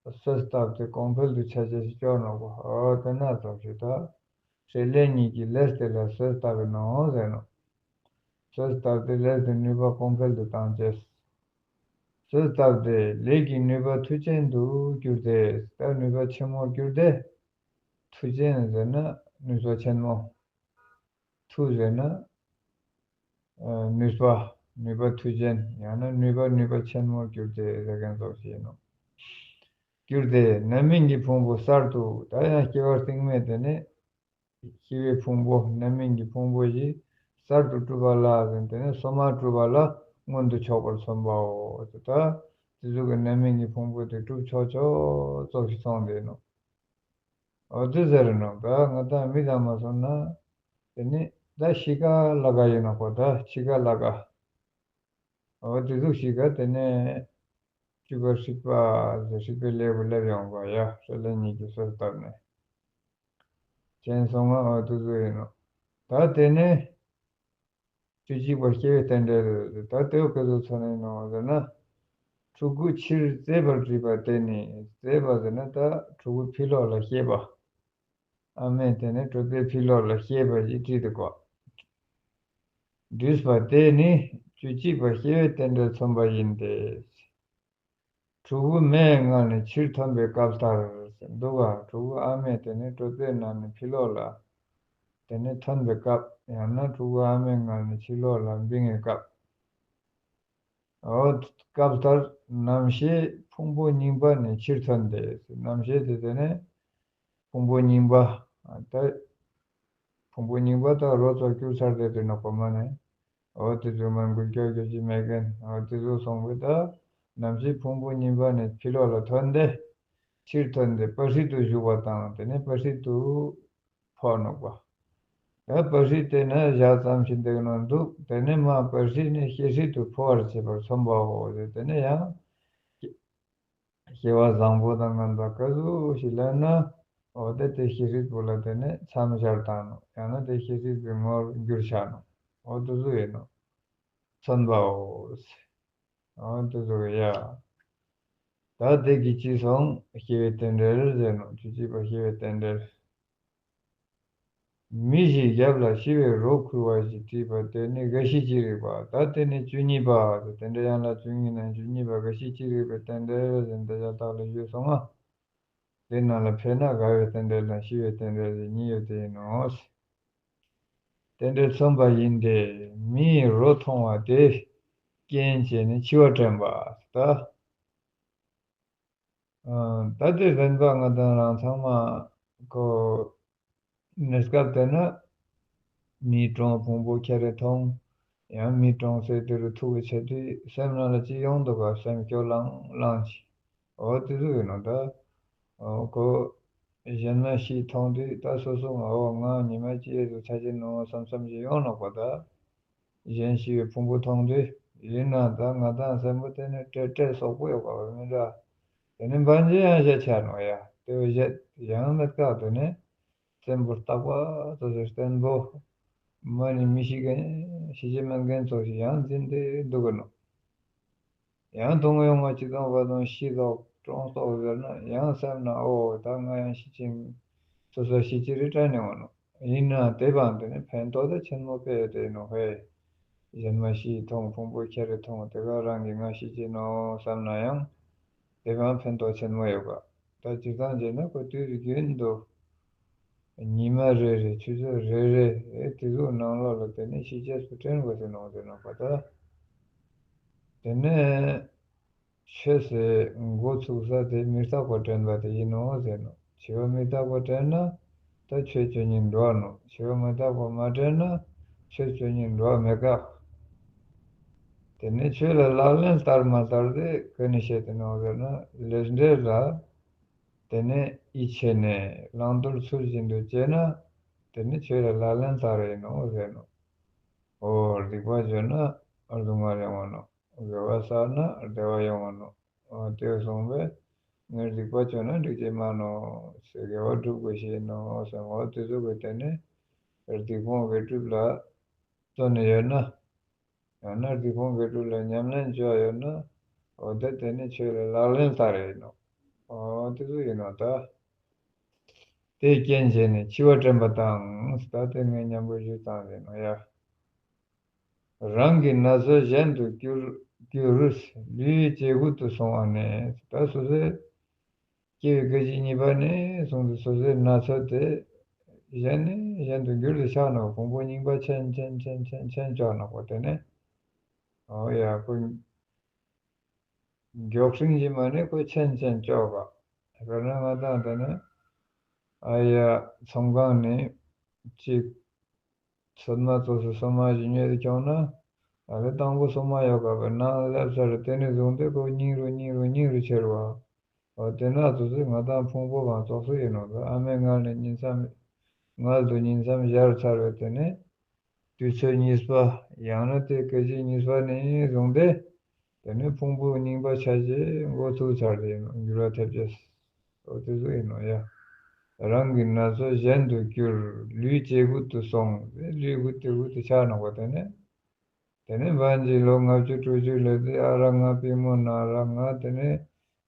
གསོས་བཏབ་སྟེ་གོང་འཕེལ་དུ་ཆ་ཆ་ཞིག་སྐྱོར་ནོ་གོ་འོ་དེ་ན་ཙམ་ཞིག་ད། སྲེད་ལས་གཉིས་ཀྱི་ལས་དེ་ལ་གསོས་བཏབ་པའི་ནོ་ཟེར་ནོ། གསོས་བཏབ་སྟེ་ལས་དེ་ནུས་པ་གོང་འཕེལ་དུ་བཏང་བྱས། གསོས་བཏབ་སྟེ་ལས་ཀྱི་ནུས་པ་མཐུ་ཅན་དུ་གྱུར་ཏེ། ད་ནུས་པ་ཆེན་མོར་གྱུར་ཏེ། མཐུ་ཅན་ཟེར་ན་ནུས་པ་ཆེན་མོ། མཐུ་ཟེར་ན་ནུས་པ། ནུས་པ་མཐུ་ཅན་ཡང་ན་ནུས་པ་ནུས་པ་ཆེན་མོར་གྱུར་ཏེ་ཟེར་མཁན་སོགས་ཤིག་ཡིན་ནོ། གྱུར་ཏེ་རྣམ་སྨིན་གྱི་ཕུང་པོ་གསར་དུ་ད་ཡང་སྐྱེ་བ་རྟིང་མེད་དེ་ནས། སྐྱེ་བའི་ཕུང་པོ་རྣམ་སྨིན་གྱི་ཕུང་པོ་ཞིག་གསར་དུ་སྤྲུལ་པ་ལ་ཟེར་དེ་ནས་སོ་མ་སྤྲུལ་པ་ལ་མངོན་དུ་ཕྱོགས་པར་མཚོན་པའོ། དེ་ད་དེ་ཟུག་གི་རྣམ་སྨིན་གྱི་ཕུང་པོ་དེ་གྲུབ་ཆོག་ཆོག་ཙོགས་ཤིག་སོང་དེ་ནོ། འོ་དེ་ཟེར་ནོ་ད་ང་དང་མི་དང་མ་སོང་ན་དེ་ནི་ད་ཤི་ཀ་ལ་ཀ་ཡིན་ནོ་གོ་ད་འཆི་ཀ་ལ་ཀ་འོ་དེ་ཟུག་ཤི་ཀ་དེ་ནས་བཅུ་པ་སྲིད་པ་ཟེར་སྲིད་པའི་ལེའུ་སླེབས་ཡོང་གོ་ཡ་སྲེད་ལས་གཉིས་ཀྱི་གསོས་བཏབ་ནས། ཅན་སོང་ང་འོ་དེ་ཟུག་ཡིན་ནོ། ད་དེ་ནས་བཅུ་གཅིག་པ་སྐྱེ་བའི་རྟེན་འབྲེལ་ད་དེའུ་ག་ཚོད་མཚོན་ཡིན་ནོ་ཟེར་ན། ཕྲུ་གུ་ཕྱིར་བཙས་པར་བྲིས་པ་དེ་ནི་བཙས་པ་ཟེར་ན་ད་ཕྲུ་གུ་ཕྱི་ལོགས་ལ་སྐྱེས་པ། ཨ་མས་དེ་ནས་གྲོད་པའི་ཕྱི་ལོགས་ལ་སྐྱེས་པ་ཞིག་བྲིས་འདུག་གོ། བྲིས་པ་དེ་ནི་བཅུ་གཅིག་པ་སྐྱེ་བའི་རྟེན་འབྲེལ་མཚོན་པ་ཡིན་ཏེ། ཕྲུ་གུ་མའི་མངལ་ནས་ཕྱིར་ཐོན་པའི་སྐབས་ལྟར་ཟེར་འདུག་ག་ཕྲུ་གུ་ཨ་མས་དེ་ནས་གྲོད་པའི་ནང་ནས་ཕྱི་ལོགས་ལ་དེ་ནས་ཐོན་པའི་སྐབས་ཡང་ན་ཕྲུ་གུ་ཨ་མའི་མངལ་ནས་ཕྱི་ལོགས་ལ་འབིང་བའི་སྐབས། འོ་སྐབས་ལྟར་རྣམ་ཤེས་ཕུང་པོ་རྙིང་པ་ནས་ཕྱིར་ཐོན་ཏེ། རྣམ་ཤེས་དེ་དེ་ནས་ཕུང་པོ་རྙིང་པ་ད། ཕུང་པོ་རྙིང་པ་དག་རོ་ཙོགས་གྱུར་ཚར་ཏེ་དེ་ནི་གོ་མ་ནས། འོ་དེ་ཚོ་མར་འགུལ་སྐྱོད་རྒྱུ་ཅིག་མེད་མཁན། འོ་དེ་ཚོ་སོང་བས་ད་ནམ་ཞིག་ཕུང་པོ་རྙིང་པ་ནས་ཕྱི་ལོགས་ལ་ཐོན་ཏེ། ཕྱིར་ཐོན་ཏེ་པར་སྲིད་དུ་ཞུགས་པ་དང་དེ་ནས་པར་སྲིད་དུ་འཕོ་ནུག་པ། ད་པར་སྲིད་དེ་ན་ཞག་ཙམ་ཞིག་འདུག་ནོ་འདུག་དེ་ནས་མར་པར་སྲིད་ནས་སྐྱེ་སྲིད་དུ་འཕོ་བར་བྱེད་པར་མཚོན་པའོ། དེ་ནས་ཡང་སྐྱེ་བ་བཟང་པོ་དང་ངན་པ་ག་ཚོད་ཞིག་ལེན་ན། འོ་དེ་དེ་སྐྱེ་སྲིད་པོ་ལ་དེ་ནས་མཚམས་སྦྱར་བཏང་ནོ། ཡང་ན་དེ་སྐྱེ་སྲིད་པའི་ངོར་འགྱུར་བྱ་ནོ། འོ་དེ་ཚོ་ཡིན་ནོ། མཚོན་པའོ། འོ་དེ་ཚོ་ཡ། ད་དེ་གི་ཅི་སོང་སྐྱེ་བའི་རྟེན་འབྲེལ་ཟེར་ནོ། བཅུ་གཅིག་པ་སྐྱེ་བའི་རྟེན་འབྲེལ། མི་ཞིག་རྒྱབ་ལ་ཤི་བའི་རོ་ཁུར་བ་ཞིག་བྲིས་པ་དེ་ནི་རྒ་ཤི་ཅི་རིགས་པ། ད་དེ་ནི་བཅུ་གཉིས་པ་དེ། དེ་འདྲ་ཡང་ལ་བཅུ་གཉིས་ནང་བཅུ་གཉིས་པ་རྒ་ཤི་ཅི་རིགས་པའི་རྟེན་འབྲེལ་ཟེར་འདི་ཞག་རྟགས་ལ་ཞུས་སོང་ང་། དེ་ནང་ལ་ཕེབས་ན་རྒ་བའི་རྟེན་འབྲེལ་དང་ཤི་བའི་རྟེན་འབྲེལ་ཟེར་གཉིས་ཡོད་དེ་ཡིན་ནོ། རྟེན་འབྲེལ་མཚོན་པ་ཡིན་ཏེ། མིའི་རོ་མཐོང་བ་དེ་རྐྱེན་བྱས་ནས་འཆི་བ་དྲན་པ་ད། ཨ་ད་དེ་བདེན་པ་ང་དང་རང་ཚང་མ་ཁོ་གནས་སྐབས་དེ་ན་མིའི་གྲོང་ཕུང་པོ་ཁྱེར་རེ་མཐོང་། ཡང་མིའི་གྲོང་གསེབ་དེ་རུ་ཐུག་པའི་ཆེད་དུ་སེམས་ནང་ལ་ཅི་ཡོང་འདུག་ག་སེམས་སྐྱོ་ལང་ལང་ཞིག་འོ་དེ་ཚོ་ཡིན་ནོ་ད། འོ་ཁོ་གཞན་མ་ཤི་མཐོང་དུས་ད་སོ་སོ་ང་འོ་ང་ཉི་མ་ཅི་ཡས་སུ་ཆ་ཅི་ནོ་བསམ་བསམ་ཅི་ཡོང་ནོ་གོ་ད། གཞན་ཤི་བའི་ཕུང་པོ་མཐོང་དུས་ཡིན་ན་ད་ང་དང་སེམས་པོ་དེ་ནི་སྤྲེལ་སྤྲེལ་སོག་པོ་ཡོད་པ་མི་འདྲ། དེ་ནི་འབའ་འཇི་ཡང་ཞེ་ཆ་ནོ་ཡ། དེ་བས་བཞད་ཡང་མེད་ཀ་དེ་ནི་སེམས་པོ་རྟག་པ་ཚོ་ཞིག་བརྟན་པོ། མ་ནི་མི་ཤི་མཁན་ཤི་ཅི་མེད་མཁན་ཚོ་ཞིག་ཡང་འཛིན་ཏེ་འདུག་གི་ནོ། ཡང་དུང་ཡོང་བ་ཅི་དང་བ་དང་ཤི་དོག་གྲོངས་དོག་ཟེར་ན་ཡང་སེམས་ན་ཨོ་ད་ང་ཡང་ཤི་ཅིང་སོ་སོ་ཤི་ཅི་རི་དྲན་ནས་འོང་ནོ། ཡིན་ན་དེ་བང་དེ་ནི་ཕན་ཐོགས་ད་ཆེན་མོ་དཔེ་དེ་ནོ་ཧེ། གཞན་མ་ཤི་མཐོང་ཕུང་པོ་ཁྱེར་རེ་མཐོང་དེ་ག་རང་གི་ང་ཤི་ཅི་ནོ་བསམ་ན་ཡང་དེ་བང་ཕན་ཐོགས་ཆེན་མོ་ཡོད་ག་ད་ཇི་ལྟར་བྱས་ན་ཁོ་དུས་རྒྱུན་དུ་ཉི་མ་རེ་རེ་ཆུ་ཚོད་རེ་རེ་ཨེ་དེ་ཚོ་ནང་ལོགས་ལ་དེ་ནས་ཤི་ཅེས་སུ་དྲན་དགོས་ཟེར་ནོ་ཟེར་ན་པ་ད། དེ་ནས་ཆོས་སེ་འགོ་ཚུགས་ས་དེ་མི་རྟག་པ་དྲན་པ་དེ་ཡིན་ནོ་ཟེར་ནོ། འཆི་བ་མི་རྟག་པ་དྲན་ན་ད་ཆོས་སྤྱོད་ཉིན་འགྲོ་ནོ། འཆི་བ་མི་རྟག་པ་མ་དྲན་ན་ཆོས་སྤྱོད་ཉིན་འགྲོ་མེད་ཀ་དེ་ནས་ཆོས་ལ་ལག་ལེན་བསྟར་མ་བསྟར་དེ་ག་ནས་བཤད་དེ་ནོ་ཟེར་ན་ལས་འབྲས་ལ། དེ་ནས་ཡིད་ཆེས་ནས་བླང་དོར་ཚུལ་བཞིན་དུ་བྱས་ན། དེ་ནི་ཆོས་ལ་ལག་ལེན་བསྟར་ཡིན་ནོ་ཟེར་ནོ། འོ་སྡིག་པ་བྱས་ན་སྡུག་བསྔལ་ཡོང་བ་ནོ། དགེ་བ་བསགས་ན་བདེ་བ་ཡོང་བ་ནོ། འོ་དེ་གསུངས་པས་ངས་སྡིག་པ་བྱས་ན་འགྲིག་ཅེས་མ་ནོ། ཟེར་དགེ་བ་སྒྲུབ་དགོས་ཤེས་ནོ་ཟེར། འོ་དེ་ཚོ་གི་དེ་ནི་སྡིག་སྤོང་དགེ་སྒྲུབ་ལ་བརྩོན་ནས་ཡོད་ན། ཡང་ན་སྡིག་སྤོང་དགེ་སྒྲུབ་ལ་ཉམས་ལེན་བྱས་ཡོད་ན། འོ་ད་དེ་ནི་ཆོས་ལ་ལག་ལེན་བསྟར་ཡིན་ནོ། འོ་དེ་ཚོ་ཡིན་ནོ་ད། དེ་རྐྱེན་བྱས་ནས་འཆི་བ་དྲན་པ་དང་ད་དེ་ངས་མཉམ་པོ་ཞུས་བཏང་ཡིན་ནོ་ཡ། རང་གི་ན་ཚོད་གཞན་དུ་བསྒྱུར་བསྒྱུར། ལུས་བྱད་ཀུན་ཏུ་སོང་བ་ནས་ད་སོ་སོའི་སྐྱེ་བའི་སྐད་ཅིག་གཉིས་པ་ནས་བཟུང་སྟེ་སོ་སོའི་ན་ཚོད་དེ་གཞན་ནས་གཞན་དུ་འགྱུར་དུ་ཆགས་ནོ། ཕུང་པོ་རྙིང་པ་ཆེན་ཆེན་ཆེན་ཆེན་ཆེན་ཆགས་ནོ་གོ་དེ་ནས། འོ་ཡ་ཁོ་མགྱོགས་ཤིང་གི་མ་ནི་ཁོ་ཆེན་ཆེན་ཆགས་པ། དཔེར་ན་ང་དང་དེ་ནས་ཨ་ཡ་ཚོང་ཁང་ནས་གཅིག་ཚོད་མ་ཚོད་སུ་སོ་མ་ཞིག་ཉོས་ཏེ་བྱུང་ན། ཨ་ལེ་དང་པོ་སོ་མ་ཡོད་ག་བའི་ནང་སླེབས་ཚར་དེ་ནས་བཟུང་སྟེ་ཁོ་སྙིང་རུ་སྙིང་རུ་སྙིང་རུ་ཆེར་བ། འོ་དེ་ན་ཚོད་སུ་ང་དང་ཕུང་པོ་གང་ཚོགས་སུ་ཡིན་ནོ་ད་ཨ་མའི་མངལ་ནས་ཉིང་མཚམས་མངལ་དུ་ཉིང་མཚམས་བཞག་ཚར་བའི་དེ་ནས། དུས་ཚོད་གཉིས་པ། ཡང་ན་དེ་སྐད་ཅིག་གཉིས་པ་ནས་བཟུང་སྟེ། དེ་ནས་ཕུང་པོ་རྙིང་པ་ཆ་ཅེས་འགོ་ཚུགས་ཚར་ཏེ་འགྱུར་བ་ཐེབས་ཅེས། འོ་དེ་ཚོ་ཡིན་ནོ་ཡ། རང་གི་ན་ཚོད་གཞན་དུ་བསྒྱུར། ལུས་བྱད་ཀུན་ཏུ་སོང་། ལུས་ཀུན་ཏུ་ཀུན་ཏུ་ཆགས་ནོ་གོ་དེ་ནས། དེ་ནས་འབའ་འཇིག་ལོ་ལྔ་བཅུ་དྲུག་ཅུ་ལོན་ཏེ་ཨ་ར་ང་པུས་མོ་ན་ར་ང་དེ་ནས་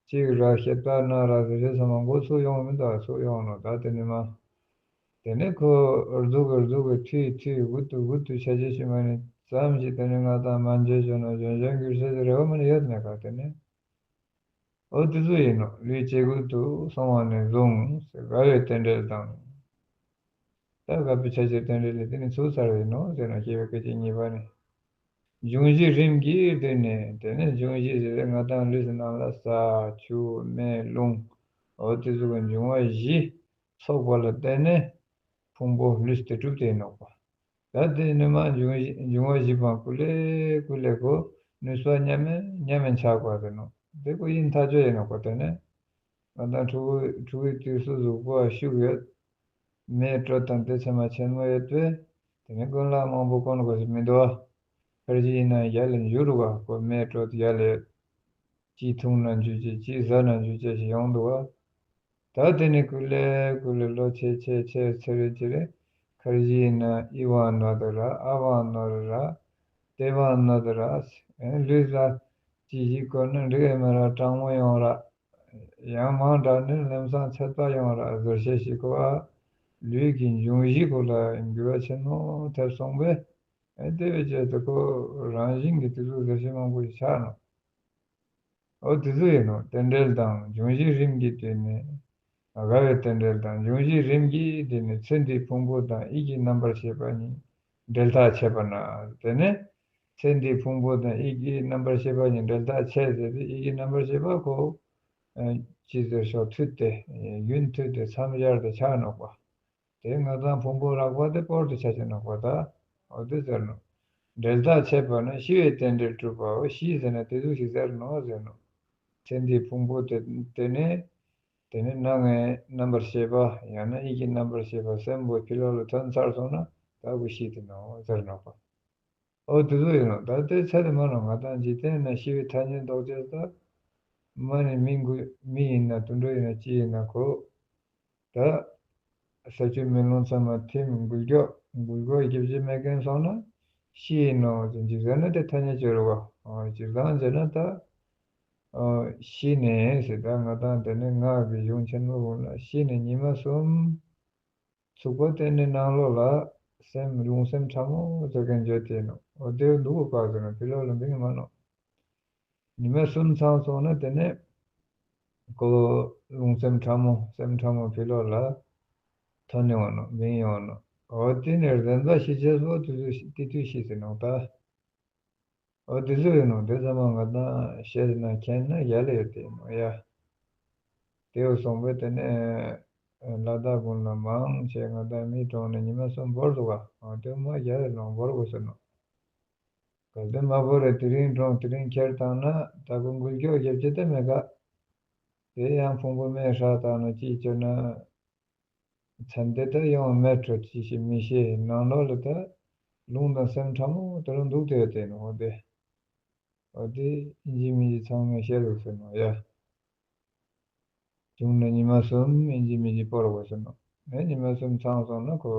གཅིག་ར་ཤེད་པ་ན་ར་ཟེར་ཞེས་ཚང་མ་འགོ་ཚུགས་ཡོང་མི་འདུག་ཚུགས་ཡོང་ནོ་ད་དེ་ནས་མ། དེ་ནས་ཁོ་རྫུ་གི་རྫུ་གི་ཐུའི་ཐུའི་འུ་ཐུ་འུ་ཐུ་ཆ་ཆེ་ཤི་མ་ནི་ཙམ་ཞིག་དེ་ནས་ང་དང་མ་འཇོན་བྱུང་ན་འཇོན་འཇོན་འགྱུར་ཟེར་གྱི་རེ་བ་མ་ནི་ཡོད་མེད་ག་དེ་ནས། འོ་དེ་ཚོ་ཡིན་ནོ། ལུས་བྱད་ཀུན་ཏུ་སོང་བ་ནས་བཟུང་ཟེར་དགའ་བའི་རྟེན་འབྲེལ་དང་། ད་དགའ་བའི་ཆ་ཆེ་རྟེན་འབྲེལ་ལས་དེ་ནི་ཚུགས་ཚར་བ་ཡིན་ནོ་ཟེར་ན་སྐྱེ་བའི་སྐད་ཅིག་གཉིས་པ་ནི། འབྱུང་བཞི་རིམ་གྱིས་བསྡུས་ནས་དེ་ནས་འབྱུང་བཞི་ཟེར་ཏེ་ང་དང་ལུས་ནང་ལ་ས་ཆུ་མེ་རླུང་འོ་དེ་ཚོ་གི་འབྱུང་བ་བཞི་ཚོགས་པ་ལ་བརྟེན་ནས། ཕུང་པོ་ལུས་དེ་གྲུབ་སྟེ་ཡིན་ནོག་པ། ད་དེ་ནི་མ་འབྱུང་བཞི་འབྱུང་བ་བཞི་པོ་ཀུ་ལེ་ཀུ་ལེ་ཁོ་ནུས་པ་ཉམས་མེད་ཉམས་མེད་ཆགས་པ་དེ་ནོག། དེ་ཀོ་ཡིན་ཐག་ཆོད་ཡིན་ནོག་པ། དེ་ནི་ང་དང་ཕྲུ་གུ་ཕྲུ་གུའི་དུས་སུ་གཟུགས་པོ་ཤུགས་ཡོད། མེའི་དྲོད་དང་དེ་ཚང་མ་ཆེན་མོ་ཡོད་པས། དེ་ནི་ཀུན་ལ་མང་པོ་གོན་དགོས་ཤེས་མི་འདུག་པ། ཕར་གྱི་ཡིན་ན་ཡར་ལ་འཇུ་རུ་བ་ཁོ་མེའི་དྲོད་ཡར་ལ་ཡོད། ཅི་འཐུང་ན་འཇུ་ཅེས་ཅི་ཟ་ན་འཇུ་ཅེས་ཤིག་ཡོང་འདུག་པ། ད་དེ་ནི་ཀུ་ལེ་ཀུ་ལེ་ལོ་ཆེ་ཆེ་ཆེ་ཚེ་རེ་ཅི་རེ་ཁར་གྱི་ཡིན་ན་ཨི་བ་ནོ་དེ་ར་ཨ་བ་ནོ་རེ་ར་ཏེ་བ་ནོ་དེ་ར་ལུས་ལ་ཅི་ཞིག་གོན་ན་འགྲིག་ཡོད་མེད་ར་གྲང་མོ་ཡོང་ར། ཡང་མང་དྲགས་ནས་ལམ་སང་ཚད་པ་ཡོང་ར་ཟེར་བཤད་ཞིག་གོ་བ། ལུས་ཀྱི་འབྱུང་བཞི་ཁོ་ལ་འགྱུར་བ་ཆེན་མོ་ཐེབས་སོང་པས། ཨེ་དེ་བས་ཅེས་དེ་ཁོ་རང་བཞིན་གྱི་དེ་ཚོ་ཟེར་བཤད་མང་པོ་ཞིག་ཆགས་ནོ། འོ་དེ་ཚོ་ཡིན་ནོ། རྟེན་འབྲེལ་དང་འབྱུང་བཞི་རིམ་གྱིས་བསྟེན་ནས། དགའ་བའི་རྟེན་འབྲེལ་དང་འབྱུང་བཞི་རིམ་གྱིས་བསྟེན་ནས་ཚེ་འདིའི་ཕུང་པོ་དང་ཡིད་ཀྱི་རྣམ་པར་ཤེས་པ་གཉིས་འབྲེལ་ཐག་ཆད་པ་ན། དེ་ནས་ཚེ་འདིའི་ཕུང་པོ་དང་ཡིད་ཀྱི་རྣམ་པར་ཤེས་པ་གཉིས་འབྲེལ་ཐག་ཆད་ཟེར་ཏེ་ཡིད་ཀྱི་རྣམ་པར་ཤེས་པ་ཁོ། ཅི་ཟེར་ཤོག་མཐུད་དེ་རྒྱུན་མཐུད་དེ་མཚམས་སྦྱར་དེ་ཆགས་ནོག་པ། དེ་ང་དང་ཕུང་པོ་རགས་པ་དེ་སྤོར་དུ་ཆ་ཆེ་ནོག་པ་ད། འོ་དེ་ཟེར་ནོ། འབྲེལ་ཐག་ཆད་པ་ན་ཤི་བའི་རྟེན་འབྲེལ་གྲུབ་པའོ། ཤི་ཟེར་ན་དེ་ཟུག་ཞིག་ཟེར་ནོ་ཟེར་ནོ། ཚེ་འདིའི་ཕུང་པོ་དེ་དེ་ནས་དེ་ནས་སྣ་ལྔའི་རྣམ་པར་ཤེས་པ་ཡང་ན་ཡིད་ཀྱི་རྣམ་པར་ཤེས་པ་སེམས་པོ་ཕྱི་ལོགས་ལ་ཐོན་ཚར་སོང་ན་ད་ཁོ་ཤི་དེ་ནོ་ཟེར་ནོ་པ། འོ་དེ་ཚོ་ཡིན་ནོ། ད་དེ་ཚད་དེ་མ་ནོ་ང་དང་འཇིག་རྟེན་ན་ཤི་བའི་ཐ་སྙད་འདོགས་བྱས་ད། མ་ནི་མི་འགུལ་མི་ཡིན་ན་དུད་འགྲོ་ཡིན་ན་ཅི་ཡིན་ན་ཁོ། ད་ས་ཆུ་མེ་རླུང་ཚང་མ་ཐིམ་འགུལ་སྐྱོད་འགུལ་སྐྱོད་རྒྱབ་བྱེད་མེད་མཁན་སོང་ན་ཤི་ཡིན་ནོ་ཟེར་འཇིག་རྟེན་ན་དེ་ཐ་སྙད་བྱོས་རུ་བ། སྤྱིར་བཏང་བྱས་ན་ད། ཤི་ནས་ཟེར་ད་ང་དང་དེ་ནས་སྔགས་ཀྱི་གཞུང་ཆེན་མོ་བོ་ལ་ཤི་ནས་ཉི་མ་གསུམ། ཚུགས་པ་དེ་ནི་ནང་ལོགས་ལ་སེམས་རླུང་སེམས་ཕྲ་མོ་ཚོ་གན་བརྗོད་དེ་ནོ། འོ་དེ་འདུག་གོ་ག་ཟེར་ན་ཕྱི་ལོགས་ལ་འབིང་མ་ནོ། ཉི་མ་གསུམ་ཚང་སོང་ན་དེ་ནས་ཁོ་རླུང་སེམས་ཕྲ་མོ་སེམས་ཕྲ་མོ་ཕྱི་ལོགས་ལ་ཐོན་ཡོང་ནོ་འབིང་ཡོང་ནོ། འོ་དེ་ནས་རྫུན་པ་ཤི་ཆེས་པོ་དེ་དུས་དེ་དུས་ཤི་ཟེར་ནོ་ད། འོ་དེ་ཚོ་ཡིན་ནོ། དེ་ཚང་མ་ང་དང་ཤེས་ན་མཁྱེན་ན་ཡ་ལ་ཡོད་དེ་ཡིན་ནོ་ཡ། དེ་འོ་སོང་པས་དེ་ནས་ལ་དྭགས་ཀུན་ལ་མང་ཆེ་ང་དང་མི་གྲོངས་ནས་ཉི་མ་གསུམ་བོར་འདུག་ག། འོ་དེ་མ་ཡ་ལ་ལོང་བོར་དགོས་ཟེར་ནོ། གལ་ཏེ་མ་བོར་རེ་དེ་རིང་གྲོངས་དེ་རིང་ཁྱེར་བཏང་ན་ད་ཁོ་འགུལ་སྐྱོད་རྒྱབ་ཅེས་དེ་མེད་ག། དེ་ཡང་ཕུང་པོ་མེ་ཧྲག་བཏང་ན་ཅིས་བཅོས་ན། མཚན་དེ་ལྟར་ཡང་མེད་འགྲོ་ཅི་ཞིག་མི་ཤེས། ནང་ལོགས་ལ་ད་རླུང་དང་སེམས་ཕྲ་མོ་དེ་རུ་འདུག་སྟེ་ཡོད་དེ་ནོ་འོ་དེ། འོ་དེ་ཨིན་ཇི་མིན་ཇི་ཚང་མས་བཤད་འདུག་ཟེར་ནོ་ཡ། བྱུང་ན་ཉི་མ་གསུམ་ཨིན་ཇི་མིན་ཇི་སྤོར་དགོས་ཟེར་ནོ། ཨེ་ཉི་མ་གསུམ་ཚང་སོང་ན་ཁོ།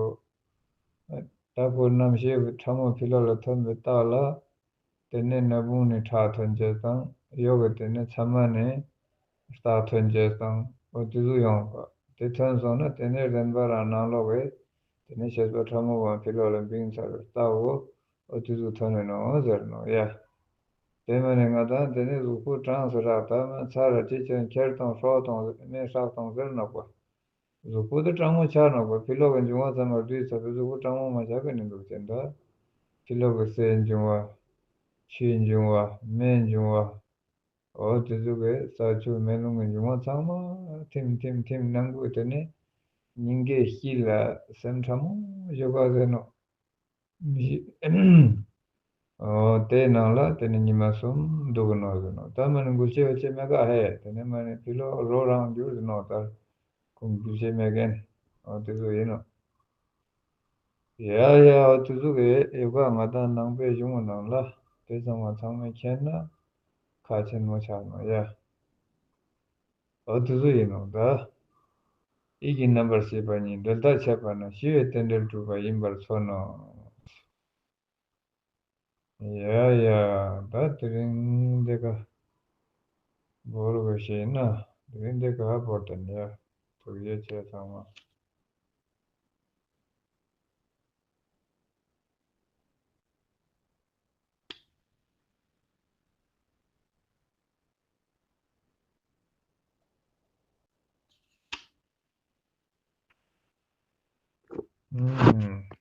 ད་ཁོ་རྣམ་ཤེས་ཕྲ་མོ་ཕྱི་ལོགས་ལ་ཐོན་པའི་རྟགས་ལ། དེ་ནས་སྣ་བུག་ནས་ཁྲག་ཐོན་ཅེས་དང་ཡོག་གི་དེ་ནས་མཚན་མ་ནས་རྟགས་ཐོན་ཅེས་དང་འོ་དེ་ཚོ་ཡོང་ག། དེ་ཐོན་སོང་ན་དེ་ནས་རིམ་པ་རང་ནང་ལོག་གི་དེ་ནས་ཤེས་པ་ཕྲ་མོ་བ་ཕྱི་ལོགས་ལ་འབིང་ཚར་བའི་རྟགས་འོ་འོ་དེ་ཚོ་ཐོན་ནས་ནོ་ཟེར་ནོ་ཡ། དེ་མ་ནས་ང་དང་དེ་ནས་གཟུགས་པོ་གྲང་སེ་རག་ད་མ་ཚ་ར་ཅི་ཅན་ཁྱེར་དང་ཧྲོག་དང་མེ་ཧྲག་དང་ཟེར་ནོ་གོ། གཟུགས་པོ་དེ་གྲང་མོ་ཆགས་ནོ་གོ། ཕྱི་ལོགས་ཀྱི་འབྱུང་བ་ཚང་མར་བསྡུས་ཚར་བའི་གཟུགས་པོ་གྲང་མོ་མ་ཆགས་གི་ནི་འདུག་ཅན་ད། ཕྱི་ལོགས་ཀྱི་སའི་འབྱུང་བ། ཆུའི་འབྱུང་བ། མེའི་འབྱུང་བ། འོ་དེ་ཚོ་གི་ས་ཆུ་མེ་རླུང་གི་འབྱུང་བ་ཚང་མ་ཐིམ་ཐིམ་ཐིམ་ནང་ཁུལ་དེ་ནས་སྙིང་གའི་དཀྱིལ་ལ་སེམས་ཕྲ་མོ་བཞུགས་པ་ཟེར་ནོ། མི་ཤེས། འོ་དེའི་ནང་ལ་དེ་ནི་ཉི་མ་གསུམ་འདུག་གི་ནོ་ཟེར་ནོ། ད་མ་ནི་འགུལ་སྐྱོད་བྱེད་མེད་ག་ཧེ། དེ་ནི་མ་ནི་ཕྱི་ལོགས་རོ་རང་འགྱུར་ཟེར་ནོ། ད་ཁོང་འགུལ་སྐྱོད་མེད་མཁན་འོ་དེ་ཚོ་ཡིན་ནོ། ཡ་ཡ་འོ་དེ་ཚོ་གི་ཡོ་ག་ང་དང་ནང་པའི་གཞུང་གི་ནང་ལ་དེ་ཚང་མ་ཚང་མས་མཁྱེན་ན་ཁག་ཆེན་མོ་ཆགས་ནོ་ཡ། འོ་དེ་ཚོ་ཡིན་ནོ་ད། ཡིད་ཀྱི་རྣམ་པར་ཤེས་པ་གཉིས་འབྲེལ་ཐག་ཆད་པ་ན་ཤི་བའི་རྟེན་འབྲེལ་གྲུབ་པ་ཡིན་པར་མཚོན་ནོ། ཡ་ཡ། ད་དེ་རིང་འདི་ག་བོར་དགོས་ཤེས་ན་དེ་རིང་འདི་ག་བོར་དང་ཡ། ཐུགས་རྗེ་ཆེ་ཚང་མ། ཨུམ།